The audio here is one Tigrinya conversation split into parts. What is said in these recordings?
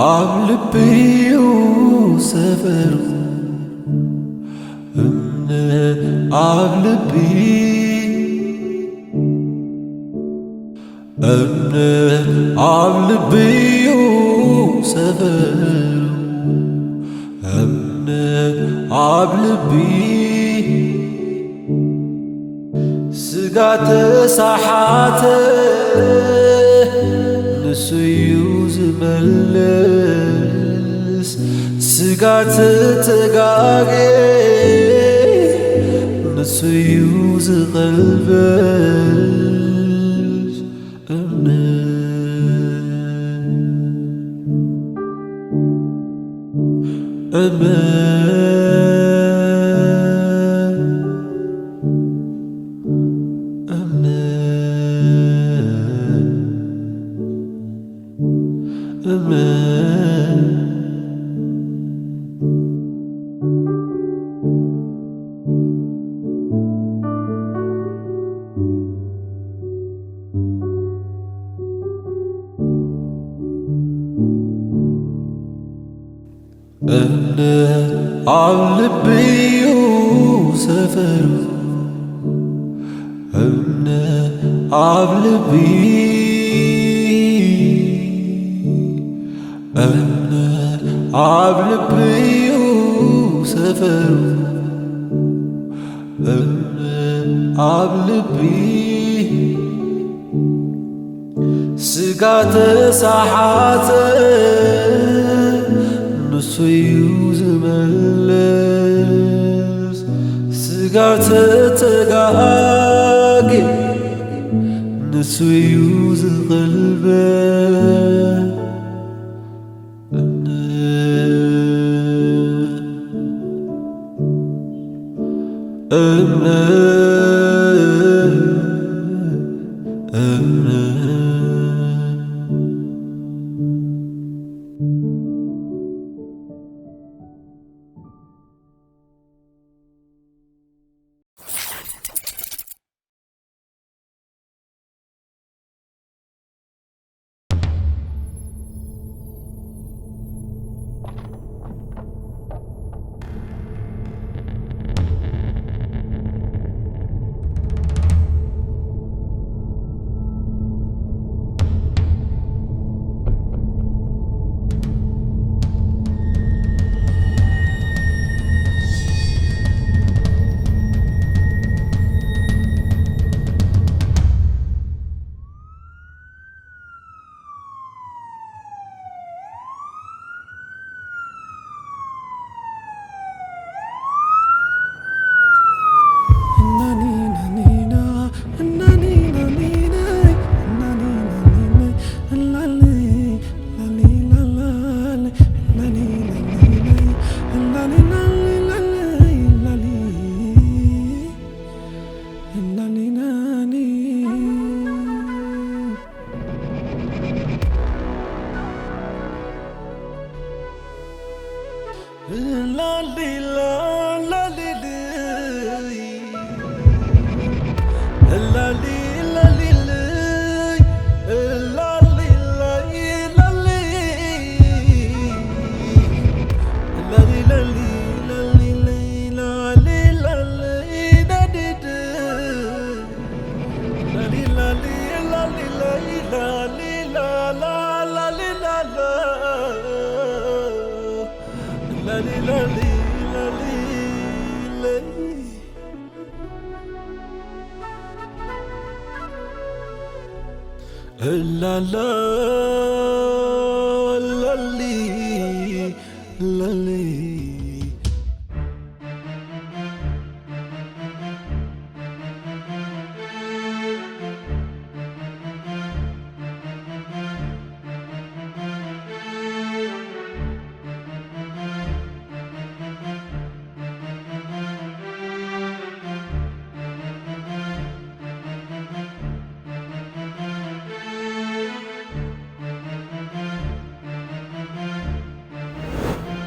ኣብ ልቢዩ ሰፈሩ እምነት ኣብ ልቢ እምነት ኣብ ልቢዩ ሰፈሩ እምነት ኣብ ልቢ ስጋ ተሳሓተ ንሱ እዩ ዝመልስ፣ ስጋ ተተጋጌ ንሱ እዩ ዝቐልበስ። እምነት፣ እምነት፣ እምነት፣ እምነት። እምነት ኣብ ልቢዩ ሰፈሩ፣ እምነት ኣብ ልቢ፣ እምነት ኣብ ልቢዩ ሰፈሩ፣ እምነት ኣብ ልቢ ስጋ ተሳሓተ ንሱ እዩ ዝመልስ፣ ስጋ ተተጋጌ ንሱ እዩ ዝቐልበስ። እምነት፣ እምነት፣ እምነት።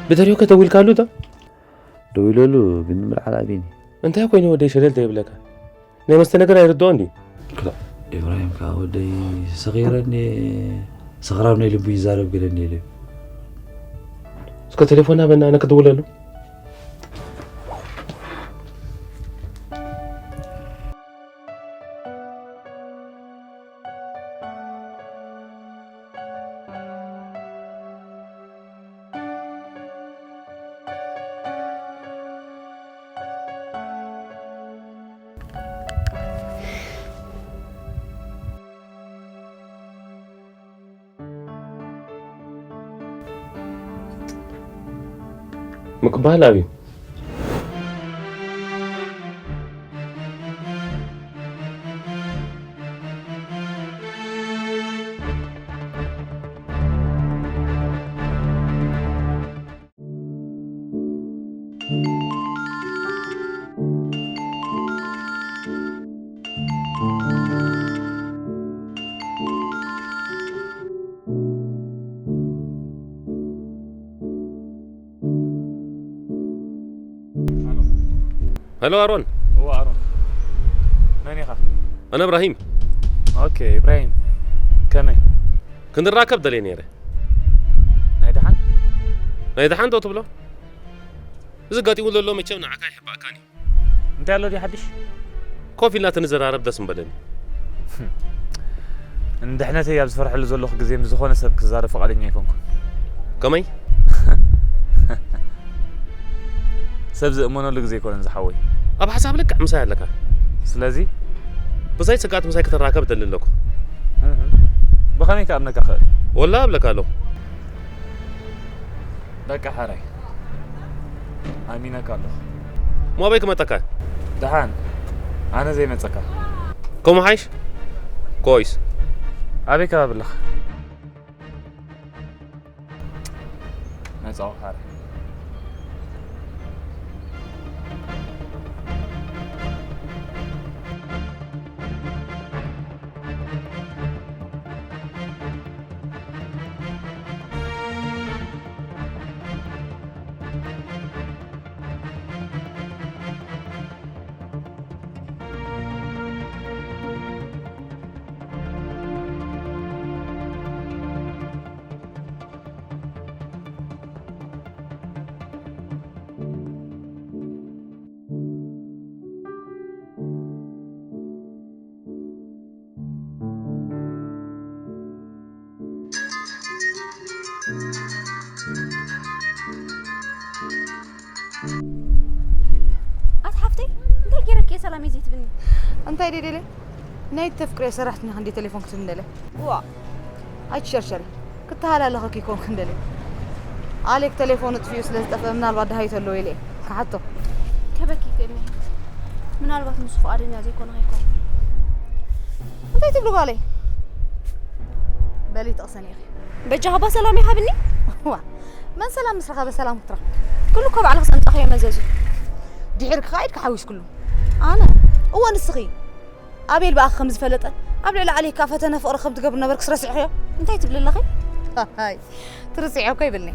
ብተሪዮ ከተዊልካሉ ዶ? ደዊለሉ፣ ግን ምልዓል ኣቢኒ። እንታይ ኮይኑ ወደይ ሸለል ዘይብለካ? ናይ መስተ ነገር ኣይርድኦን ድዩ? ክላ-፣ ኢብራሂም ከዓ ወደይ ሰኺረ እንዴ ሰኽራም ናይ ልቡ ይዛረብ ገለ እንዲለ። እስከ ቴሌፎን ሃበና፣ ኣነ ክድውለሉ። ምቅባል ኣብዩ። ሄሎ ኣሮን። እዎ ኣሮን። መን ኢኻ? ኣነ እብራሂም። ኦኬ፣ ኢብራሂም። ከመይ? ክንራከብ ደልየ ነይረ። ናይ ደሓን? ናይ ደሓን ዶ ትብሎ? እዚ ኣጋጢሙ ዘሎ መቸም ንዓካ ኣይሕባእካን እዩ። እንታይ ኣሎ ድዩ ሓድሽ? ኮፍ ኢልና ተንዘራረብ ደስ ምበለኒ። ንድሕነተይ ኣብ ዝፈርሐሉ ዘለኹ ግዜ ምስ ዝኾነ ሰብ ክዛረብ ፍቓደኛ ኣይኮንኩን። ከመይ? ሰብ ዝእመነሉ ግዜ ኣይኮነን ዝሓወይ። ኣብ ሓሳብ ልክዕ ምሳይ ኣለካ። ስለዚ? ብዘይ ስግኣት ምሳይ ክትራከብ እደሊ ኣለኩ። እህ። ብኸመይ ክኣምነካ ክእል? ወላ እብለካ ኣለኹ። በቃ ሓራይ፣ ኣሚነካ ኣለኹ። እሞ ኣበይ ክመጸካ? ደሓን፣ ኣነ ዘይመጸካ። ከምኡ ሓይሽ? ኮይስ። ኣበይ ከባቢ ኣለኻ? መጻኹ ሓራይ። ኣቲ ሓፍተይ፣ እንታይ ገይረኪ እየ ሰላም እየ ዘይትብልኒ? እንታይ ደይ ደለ? ናይ ተፍቅሬ ሰራሕተኛ ክንዲ ቴሌፎን ክትብልኒ ደለ? ዋ። ኣይትሸርሸሪ። ክተሃላለኸኪ ይኮንኩ እንደለ። ኣሌክ ቴሌፎኑ ጥፊኡ ስለ ዝጠፍአ ምናልባት ደሃዩ ተለዎ ኢለ እየ ክሓቶ። ከበኪ ይክእል እየ። ምናልባት ንሱ ፍቓደኛ ዘይኮነ ከይኮነ። እንታይ ትብሉ ጓለይ? በሊ ጥቕሰን ኢኺ። በጃኻ ባ ሰላም ይሃብኒ። ዋ፣ መን ሰላም ምስ ረኸበ ሰላም ክትረኽቢ? ኩሉ እኮ ባዕልኺ ዘምጻኽዮ መዘዙ። ድሒርኪ ከኣ ኢድኪ ሓዊስክሉ። ኣነ? እወ ንስኺ። ኣቤል ብኣኺ ከም ዝፈለጠ ኣብ ልዕሊ ኣሌካ ፈተነ ፍቕሪ ከም ትገብር ነበርክስ ረሲዕኽዮ? እንታይ ትብሊ ኣለኺ? ሃይ፣ ትርስዕዮ እኮ ይብልኒ።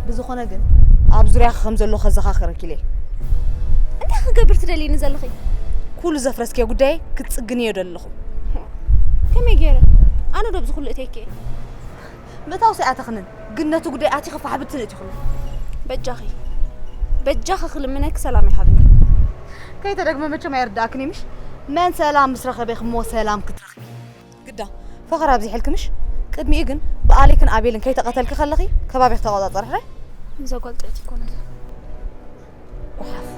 ብዝኾነ ግን ኣብ ዙርያኺ ከም ዘሎ ከዘኻኽረኪ ኢለ። እንታይ ክገብር ትደልይኒ ዘለኺ? ኩሉ ዘፍረስክዮ ጉዳይ ክትጽግንዮ ዶ ኣለኹ። ከመይ ገይረ? ኣነ ዶ ብዚ ኩሉ እተይክየ? ምእታው ሰይኣተኽንን ግን ነቲ ጉዳይ ኣቲኺ ፋሕ ብትን እቲ ኩሉ። በጃኺ፣ በጃኺ ክልምነኪ ሰላም ይሃብኒ። ከይተደግመ መቸም ኣይርድኣክን እዩ ምሽ? መን ሰላም ምስ ረኸበ ኢኺ እሞ ሰላም ክትረኽቢ? ግዳ ፈኸራ ኣብዚሕልኪ ምሽ? ቅድሚኡ ግን ብኣሌክን ኣቤልን ከይተቐተልኪ ከለኺ ከባቢኺ ተቖጻጸሪ ሕራይ። እዛ ጓል ጥዕቲ ኣይኮነትን። ጓሓፍ።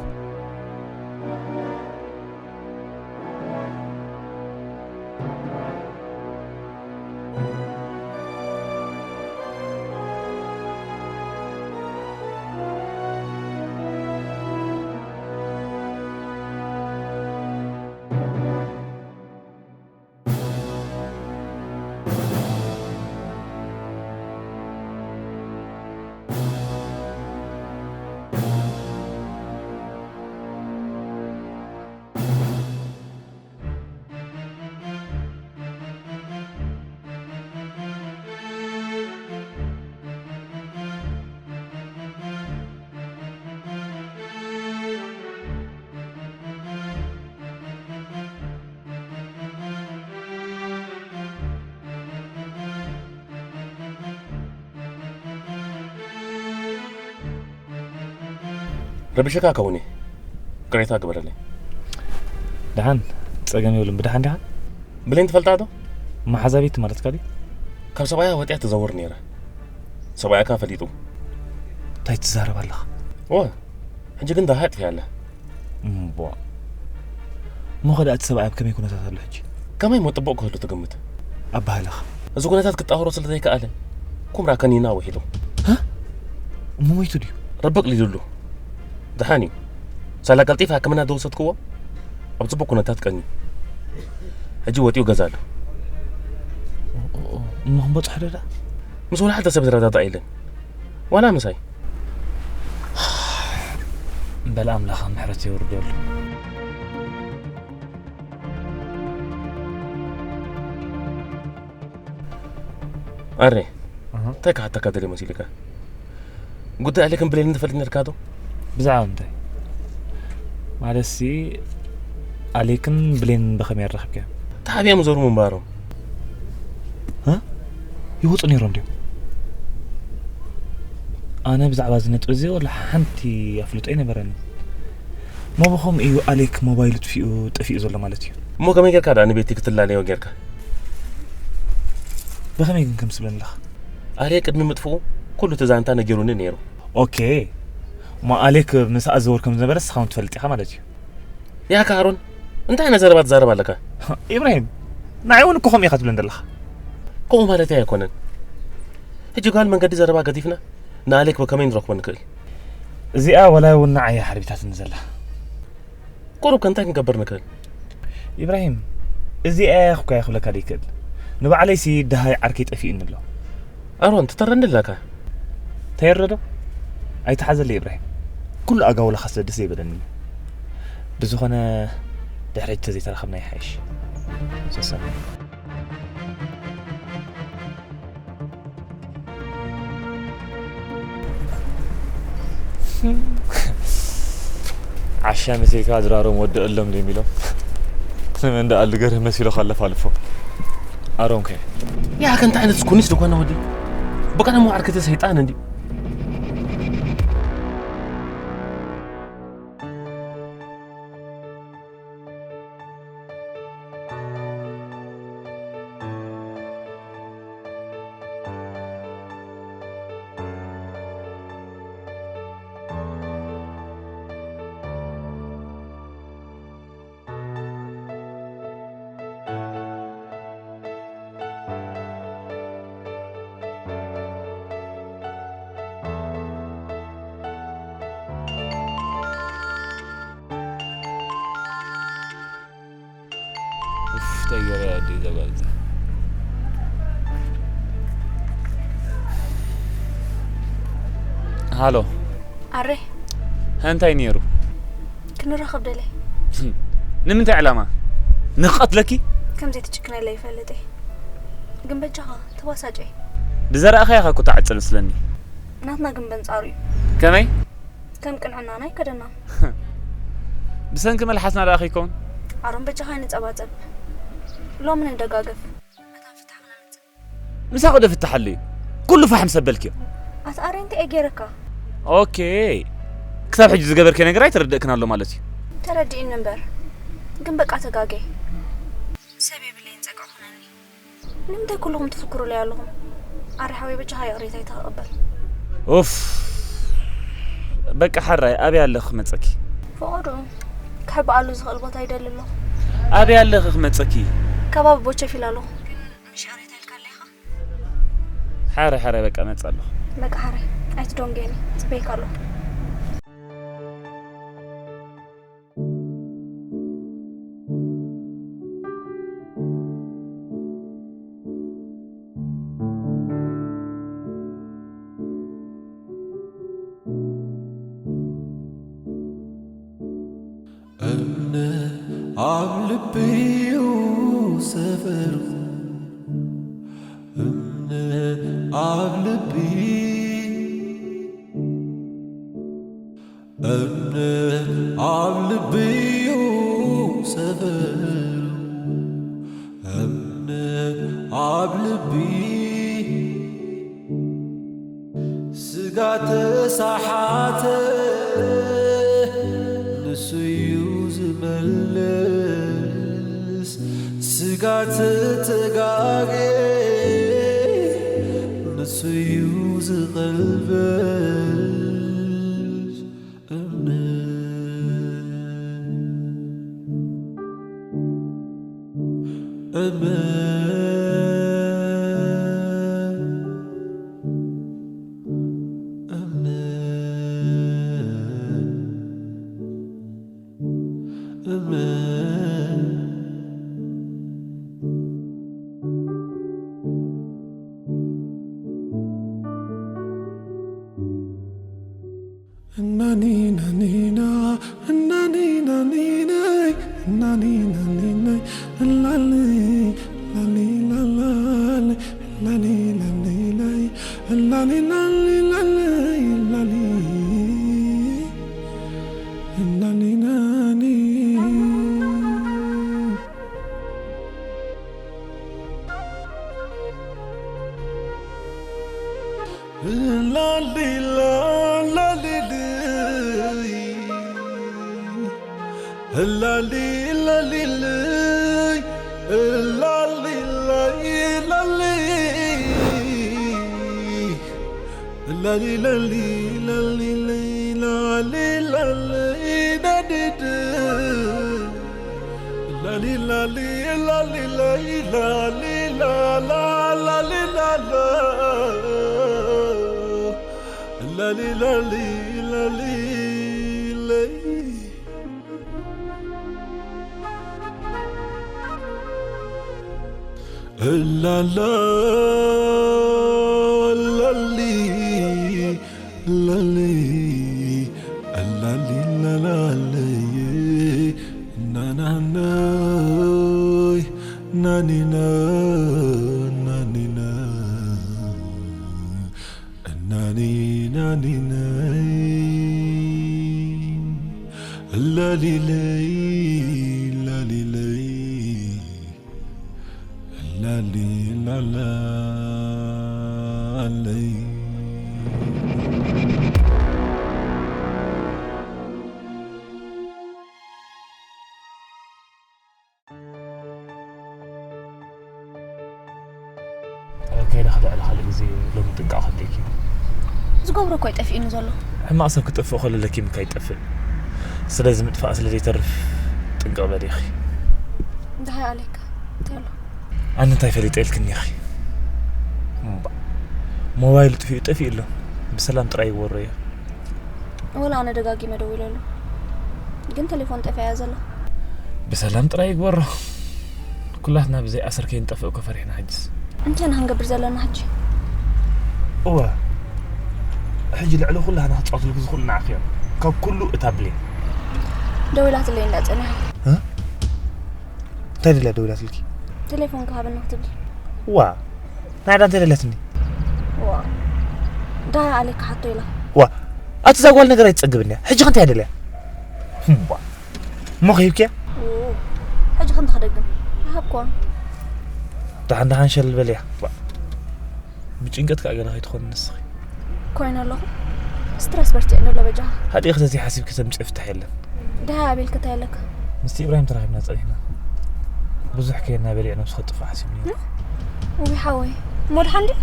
ረቢሸካ ከውን እየ። ቅሬታ ግበረለይ። ደሓን፣ ጸገም የብሉን። ብደሓን ዲኻ? ብሌን ትፈልጣ ዶ? መሓዛ ቤት ማለትካ ድዩ? ካብ ሰብኣያ ወጢኣ ትዘውር ነይራ። ሰብኣያ ከኣ ፈሊጡ። እንታይ ትዛረብ ኣለኻ? እወ፣ ሕጂ ግን ደሃ ኣጥፊኣ ኣላ። እምቧ። እሞ ኸ ደኣ እቲ ሰብኣይ ኣብ ከመይ ኩነታት ኣሎ ሕጂ? ከመይ እሞ ጽቡቕ ክህሉ ትግምት? ኣባህላኻ? እዚ ኩነታት ክጣወሮ ስለ ዘይከኣለ፣ ኩምራ ከኒና ውሒዱ። ሃ? እሞ ሞይቱ ድዩ? ረቢ ኣቕሊሉሉ። ደሓን እዩ። ሳላ ቀልጢፈ ሕክምና ዝወሰድክዎ፣ ኣብ ጽቡቕ ኩነታት ቀንዩ። ሕጂ ወጺኡ ገዛ ኣሎ። ኦ፣ ኦ፣ ኦ። እሞ ክንበጽሖ ዶ ደኣ? ምስ ወላ ሓደ ሰብ ዝረዳዳእ የለን። ዋላ ምሳይ። በል ኣምላኽ ምሕረት የውርደሉ። ኣረ፣ ኣሃ። እንታይ ክሓተካ ደልየ መሲልካ? ጉዳይ ኣሌክን ብሌንን ትፈልጥ ነርካ ዶ? ብዛዕባ እንታይ? ማለትሲ፣ ኣሌክን ብሌንን ብኸመይ ኣራኺብካዮም? ተሓቢኦም ይዞሩ ምንባሮም። እ? ይወጹ ነይሮም ድዮም? ኣነ ብዛዕባ እዚ ነጥቢ እዚ ወላ ሓንቲ ኣፍልጦ ኣይነበረንን። እሞ ብኸምኡ እዩ ኣሌክ ሞባይሉ ጥፊኡ፣ ጠፊኡ ዘሎ ማለት እዩ። እሞ ከመይ ጌርካ ደኣ ንቤቲ ክትላለዮ ጌርካ? ብኸመይ ግን ከም ትብለኒ ኣለኻ? ኣሌክ ቅድሚ ምጥፍኡ ኩሉ እቲ ዛንታ ነጊሩኒ ነይሩ። ኦኬ። እሞ ኣሌክ ምሳኣ ዝዘውር ከም ዝነበረ ንስኻ እውን ትፈልጥ ኢኻ ማለት እዩ። ያካ ኣሮን፣ እንታይ ዓይነት ዘረባ ትዛረብ ኣለካ? ኢብራሂም፣ ንዓይ እውን እኮ ከምኡ ኢኻ ትብለኒ ዘለኻ። ከምኡ ማለተይ ኣይኮነን። ሕጂ ጓል መንገዲ ዘረባ ገዲፍና፣ ንኣሌክ ብከመይ ንረኽቦ ንኽእል? እዚኣ ወላ እውን ንዓይ ሓርቢታትኒ ዘላ። ቁሩብ ከ እንታይ ክንገብር ንኽእል? ኢብራሂም፣ እዚኣ እያ እኮ እያ ክብለካ ዘይክእል። ንባዕለይሲ ደሃይ ዓርከይ ጠፊኡኒ ኣሎ። ኣሮን፣ ትተረኒ ኣለካ። ተየረዶ? ኣይትሓዘለይ ኢብራሂም። ኩሉ ኣጋውላኻ ስለ ደስ ዘይበለኒ እዩ። ብዝኾነ፣ ድሕሪ ሕጂ ተዘይተራኸብና ይሓይሽ። ሰሰን። ዓሻ መሲልካ ድራሮም ወደአሎም ደሚሎም። ንመን ደኣ ልገርህ መሲሉ ካለፋልፎ። ኣሮንከ? ያ ከንታ ዓይነት ስኩኒስ ዝኾነ ወዲ። ብቀደሙ ዓርከተ ሰይጣን እንዲ። ኡፍ፣ እንታይ ገይረ እያ ኣደይ እዛ ጓል እዚኣ? ሃሎ። ኣረ። እንታይ ነይሩ? ክንራኸብ ደለ። ንምንታይ ዕላማ? ንኽቐትለኪ? ከም ዘይትጭክነለይ ይፈልጥ እየ። ግን በጃኻ፣ ተባሳጨ። ብዘረኣኻያ ኢኻ እኮ ትዓጽር መስለኒ። ናትና ግን በንጻሩ እዩ። ከመይ? ከም ቅንዕናና ኣይከደናን። ብሰንኪ መልሓስና ደኣ ከይከውን? ኣሮን በጃኻ ኣይንጸባጸብ። ሎሚ ንደጋገፍ። መታን ፍታሕ ክነምጽእ። ምሳኹ ዶ ፍታሕ ኣሎ እዩ? ኩሉ ፋሕ ምስ ኣበልክዮ። ኣታ ኣረ እንታይ እየ ገይረካ? ኦኬ። ክሳብ ሕጂ ዝገበርክዮ ነገር ኣይተረደእክን ኣሎ ማለት እዩ። ተረዲእኒ እምበር። ግን በቃ ተጋጌ። ሰብ የብለይን ጸግዒ ኩነኒ። ንምንታይ ኩልኹም ትፍክሩለይ ኣለኹም? ኣረ ሓወይ በጃኻ ይቕሬታ ይተቐበል። ኡፍ። በቃ ሓራይ ኣበይ ኣለኺ ክመጸኪ? ፈቐዶ ክሕብኣሉ ዝኽእል ቦታ ይደሊ ኣለኹ። ኣበይ ኣለኺ ክመጸኪ? ከባቢ ቦቸፊል ኣለኹ። ግን ምሽ ይቕሬታ ኢልካ ኣለኻ? ሓራይ ሓራይ በቃ መጽእ ኣለኹ። በቃ ሓራይ ኣይትደንጉየኒ። ጽበይካ ኣለኹ። እምነት ኣብ ልቢ እዩ ሰፈሩ፣ እምነት ኣብ ልቢ። እምነት ኣብ ልቢ እዩ ሰፈሩ፣ እምነት ኣብ ልቢ። ስጋ ተሳሓተ ትትጋጌ ንሱ እዩ ዝቐልበስ እምነት፣ እምነት፣ እምነት። ከይደ ክልዕል ካልእ ግዜ ሎሚ ጥንቃቕ ክብለኪ። ዝገብሮ እኮ ኣይጠፍእኒ ዘሎ። ሕማቕ ሰብ ክጠፍእ ከሎ ለኪምካ ይጠፍእ። ስለዚ ምጥፋእ ስለ ዘይተርፍ ጥንቅቕ በል ኢኺ። እንታይ ኣለካ? እንታይ ኣሎ? ኣነ እንታይ ፈሊጠ ኢልክኒ ኢኺ። እምባ። ሞባይሉ ጥፊኡ ጠፊኡ ኣሎ። ብሰላም ጥራይ ይወሮ እየ። ወላ ኣነ ደጋጊመ ደዊለሉ፣ ግን ቴሌፎን ጠፊኣ እያ ዘላ። ብሰላም ጥራይ ይግበሮ። ኩላትና ብዘይ ኣሰር ከይንጠፍእ እኮ ፈሪሕና ሕጅስ። እንታይ ኢና ክንገብር ዘለና ሕጂ? እወ፣ ሕጂ ልዕሊ ኩላህና ክጻወትልኪ ዝኽእሉ ንዓኺ እዮም። ካብ ኩሉ እታ ብሌን። ደዊላትለይ እንዳ ጸኒሓ። እ? እንታይ ደልያ ደዊላትልኪ? ቴሌፎን ክሃበኒ ክትብል። ዋ፣ ናይ ዕዳ እንተደለትኒ። ዋ፣ እንታይ ኣለካ ሓቶ ኢላ። ዋ፣ ኣቲ እዛ ጓል ነገር ኣይትጸግብን እያ። ሕጂ ከ እንታይ ደልያ? እምባ። እሞ ከሂብክያ? ኦ፣ ሕጂ ከ እንታይ ክደግም? ኣይሃብኳን። ደሓን ደሓን ሸል በልያ። ዋ። ብጭንቀት ከኣ ገለ ከይትኾኒ ንስኺ። ኮይነ ኣለኹ። ስትረስ በርቲዕኒ ኣሎ በጃኻ። ሃዲእኺ ተዘይሓሲብኪ ዘምጽኦ ፍታሕ የለን። ደሃ ኣቤል ክታይ ኣለካ? ምስቲ ኢብራሂም ተራኺብና ጸኒሕና። ብዙሕ ከየና በሊዕ ነብስኻ ጥፋ ሓሲብኒ። እም? ውይ ሓወይ፣ እሞ ደሓን ድዩ?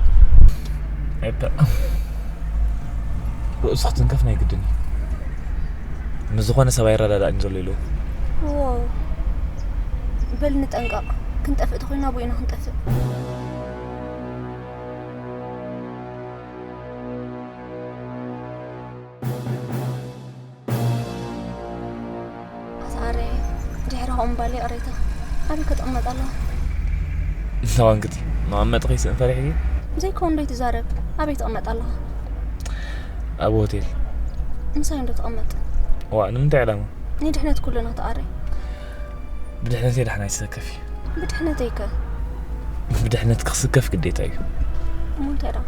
ኤፐ። ርእሱ ክትንከፍ ናይ ግድን እዩ። ምስ ዝኾነ ሰብ ኣይረዳዳእን ዘሎ ኢሉ። ዋው። በል ንጠንቀቕ። ክንጠፍእ ተኾይና ኣቦ ኢና ክንጠፍእ። ኣታ ኣረ፣ ድሕሪ ከምኡ ምባል ይቕሬታ። ኣበይ ክቕመጥ ኣለኹ? ተዋንክቲ፣ መቐመጢ ከይስእን ፈሪሕኪ? ዘይከውን ዶ ይትዛረብ? ኣበይ ትቕመጥ ኣለኻ? ኣብ ሆቴል። ምሳይ እንዶ ትቕመጥ? ዋ፣ ንምንታይ ዕላማ? ንድሕነት ኩልና ተኣረ። ብድሕነተይ ዳሕና ኣይትሰከፊ። ብድሕነተይ ከ? ብድሕነት ክስከፍ ግዴታ እዩ። እሞ እንታይ ደኣ?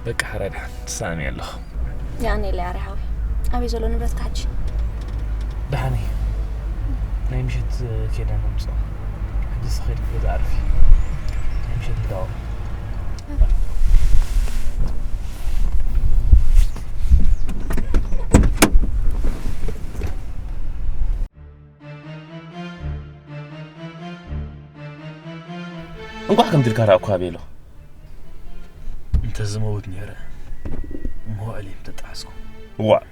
በቃ፣ ሕራይ ደሓን፣ ትሰኣኒ ኣለኹ። የቐንየለይ ኣረ ሓወይ። ኣበይ ዘሎ ንብረትካ ሕጂ? ደሓነይ። ናይ ምሸት ኬዳ ነምጽኦ። ሕጂ ስኺ ገዛ ኣርፊ። ናይ ምሸት ንዳወም። እንኳዕ ከምቲ ኢልካ ረኣኩ ኣቤሎ። እንተዝመውት ነይረ፣ መዋእለይ ምተጣሕስኩ። ዋእ።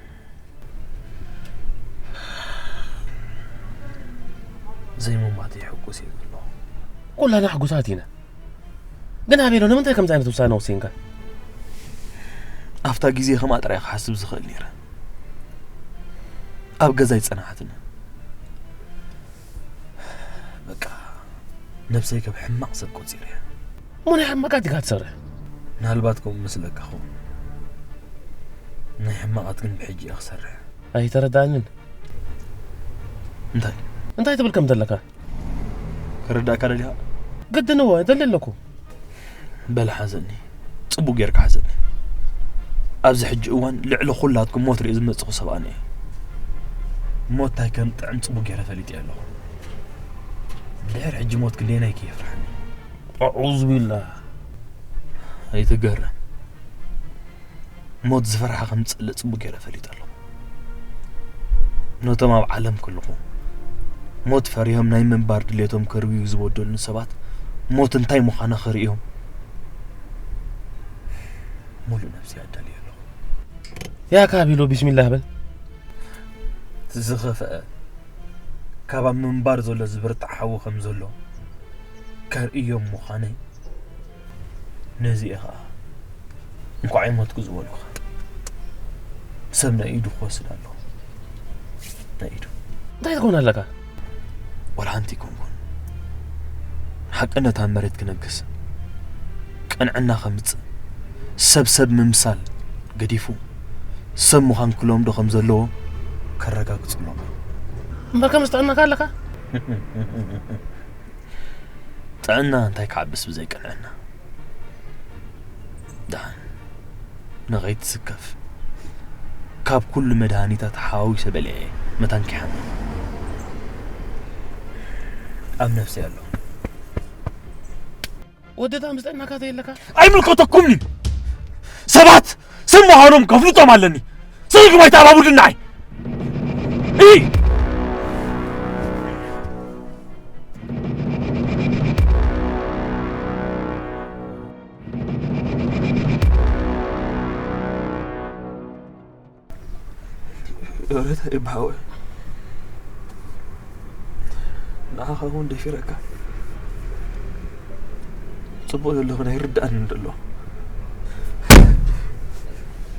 ዘይምሟተይ ሕጉስ እየ ዘለኹ። ኩላና ሕጉሳት ኢና። ግን ኣቤሎ፣ ንምንታይ ከምዚ ዓይነት ውሳነ ወሲንካ? ኣብታ ግዜ ከምኣ ጥራይ ክሓስብ ዝኽእል ነይረ። ኣብ ገዛ ኣይጸናሓትን። በቃ፣ ነብሰይ ከም ሕማቕ ሰብ ቆጺረያ። እሞ ናይ ሕማቓት ዲኻ ትሰርሕ? ምናልባት ከምኡ መስለካ ኸውን። ናይ ሕማቓት ግን ብሕጂ እየ ክሰርሕ። ኣይተረዳእንን። እንታይ? እንታይ ትብል ከም ዘለካ? ከረዳእካ ደሊኻ? ግድን እወ፣ እደሊ ኣለኩ። በል ሓዘኒ። ጽቡቕ ጌርካ ሓዘኒ። ኣብዚ ሕጂ እዋን ልዕሊ ኩላትኩም ሞት ርእየ ዝመጽኹ ሰብ ኣነ እየ። ሞት እንታይ ከም ጥዕም ጽቡቕ ጌረ ፈሊጠ ኣለኹ። ድሕሪ ሕጂ ሞት ክንደየናይ ከየፍርሓኒ። ኣዑዙ ቢላህ። ኣይትገረም። ሞት ዝፈርሓ ከም ዝጸልእ ጽቡቕ ጌረ ፈሊጠ ኣለኹ። ነቶም ኣብ ዓለም ከለኹ ሞት ፈሪሆም ናይ ምንባር ድሌቶም ከርውዩ ዝበደሉኒ ሰባት ሞት እንታይ ምዃና ክርእዮም ሙሉእ ነብሰይ ኣዳልየ ኣለኹ። ያካ ቢሎ ቢስሚላህ በል። እቲ ዝኸፍአ ካብ ኣብ ምንባር ዘሎ ዝብርታዕ ሓዊ ከም ዘሎ ከርእዮም ምዃነይ ነዚ እየ ኸኣ እንኳዕ ኣይሞትኩ ዝበሉኻ። ሰብ ናይ ኢዱ ክወስድ ኣለዎ። ናይ ኢዱ። እንታይ ትኸውን ኣለካ? ወላ ሓንቲ ኣይኮንኩን። ሓቅነት ኣብ መሬት ክነግስ፣ ቅንዕና ከምጽእ፣ ሰብ ሰብ ምምሳል ገዲፉ፣ ሰብ ምዃን ክለምዶ ከም ዘለዎ ከረጋግጽሎም። እምበር ከምዚ ጥዕናኻ ኣለካ? ጥዕና እንታይ ክዓብስ ብዘይ ቅንዕና? ደሓን ንኸይትስከፍ ካብ ኩሉ መድሃኒታት ሓዋዊሰ በሊዐ መታን ኪሓመ ኣብ ነፍሰይ ኣሎ። ወደታ ምስ ጥዕናካ ተየለካ? ኣይምልከተኩምኒ። ሰባት ሰብ ምዃኖም ከፍልጦም ኣለኒ። ስልኩም ኣይተኣባቡልናይ። እይ! ዮረታ ይብሓወ። ንዓኻ እውን ደፊረካ። ጽቡቕ ዘለኹን ኣይርድኣንን ዘሎ።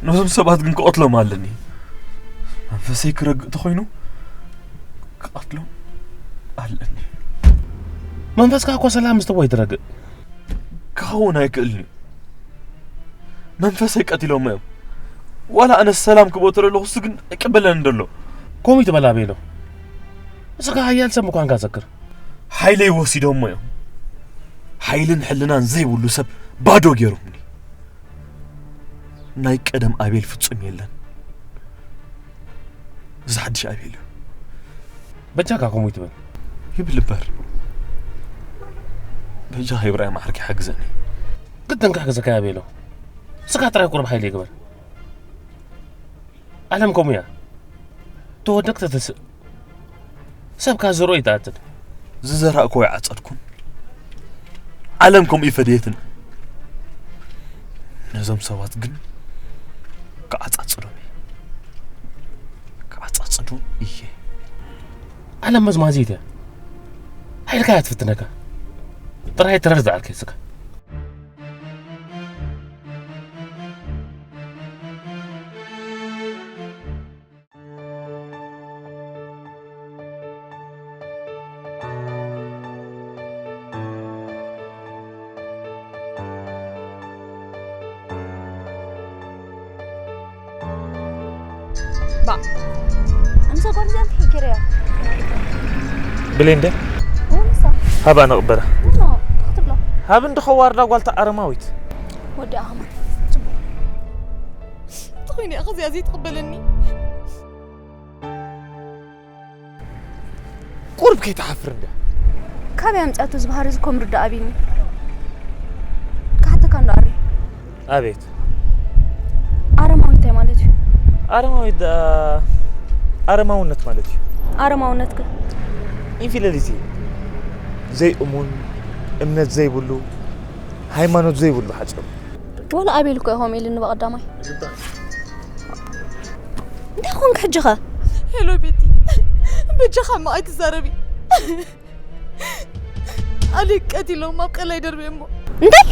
ነዞም ሰባት ግን ክቐትሎም ኣለኒ። መንፈሰይ ክረግእ ተኾይኑ ክቐትሎም ኣለኒ። መንፈስካ እኮ ሰላም ምስተዎ ይትረግእ። ክኸውን ኣይክእልን እዩ። መንፈሰይ ቀቲሎሞ እዮም። ዋላ ኣነ ሰላም ክቦ ተለለኹ፣ እሱ ግን ኣይቅበለንን ደሎ። ከምኡ ይትበል ኣቤሎ። እስኻ ሓያል ሰብ ምዃንካ ዘክር። ሓይለይ ወሲዶሞ እዮም። ሓይልን ሕልናን ዘይብሉ ሰብ ባዶ ገይሮምኒ። ናይ ቀደም ኣቤል ፍጹም የለን። እዚ ሓድሽ ኣቤል እዩ። በጃካ ከምኡ ይትበል። ይብል እምበር። በጃኻ ይብራይ ማዕርኪ ሓግዘኒ። ግድን ክሕግዘካ እየ ኣቤሎ። ስጋ ጥራይ ቁሩብ ሓይሊ ይግበር። ዓለም ከምኡ እያ። ተወደቅ ተተስእ። ሰብ ካብ ዘርኦ ይትኣትን። ዝዘራእክዎ ኣይዓጸድኩን። ዓለም ከምኡ ይፈደየትን። ነዞም ሰባት ግን ክዓጻጽዶም እየ። ክዓጻጽዶም እየ። ዓለም መዝማዚት እያ። ሓይልካ እያ ትፍትነካ። ጥራይ ትረር ዝዓልከ ስጋ። ባ፣ ኣምሳ ጓል እዚኣ እንታይ ጌረያ? ብሌን ደ? እው፣ ንሳ። ሃባ ንቕበላ። እሞ፣ እንታይ ክትብሎ? ሃብ እንዲ ኸዋርዳ ጓልታ ኣረማዊት። ወዲ ኣህማ። ጽቡቕ። እንተኾይነ ኢኻ እዚኣ ዘይትቕበለኒ? ቁሩብ ከይትሓፍር እንድያ። ካበይ ኣምጺኣቶ እዚ ባህሪ እዚ ኮምርዶ ኣቢኒ? ክሓተካ እንዶ ኣሪ። ኣቤት። ኣረማዊ እንታይ ማለት እዩ? ኣረማዊ ዳ-፣ ኣረማውነት ማለት እዩ። ኣረማውነት ከ? ኢንፊደሊቲ፣ ዘይእሙን፣ እምነት ዘይብሉ፣ ሃይማኖት ዘይብሉ ሓፂሩ። ወላ ኣቤል እኮ ኢኹም ኢልኒ ብቐዳማይ። እንታይ ኾንክ ሕጂ ኸ? ሄሎ ቤቲ፣ በጃኻ እማ ኣይትዛረቢ። ኣሊ ቀቲሎም ኣብ ቀላይ ደርቤ እሞ እንታይ?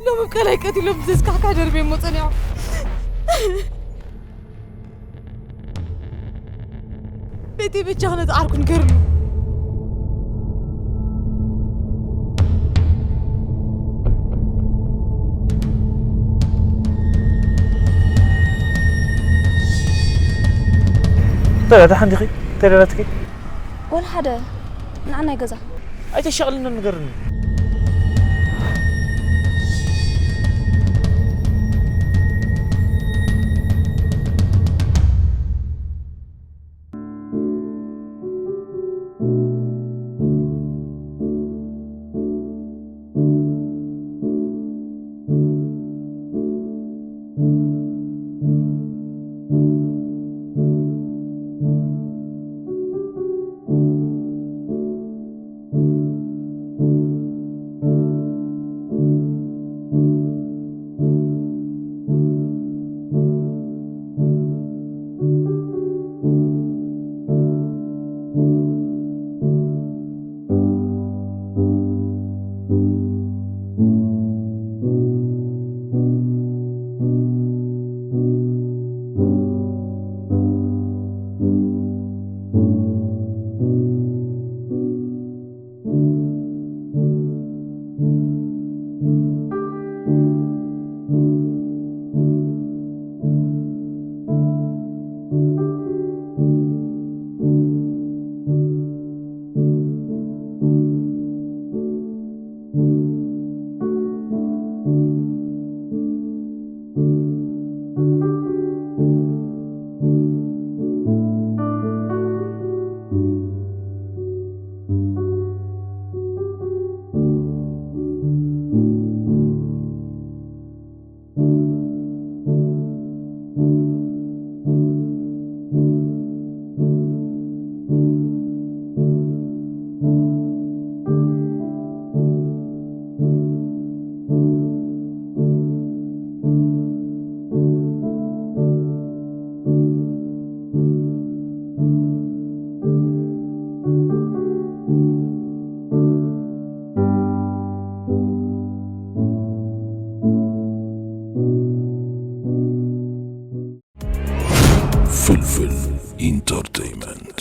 ሎም ኣብ ቀላይ ቀቲሎም ዘስካሕካ ደርቤ እሞ ጸኒዖም። ቤቲ በጃኻ ነቲ ዓርኩ ንገርሉ። እንታይ ደኣ ደሓን ዲኺ? እንታይ ደኣ ትኪ? ወላ ሓደ ንዓናይ ገዛ ኣይተሻቕልኒ ንገርኒ። ፍልፍል ኢንተርቴይመንት።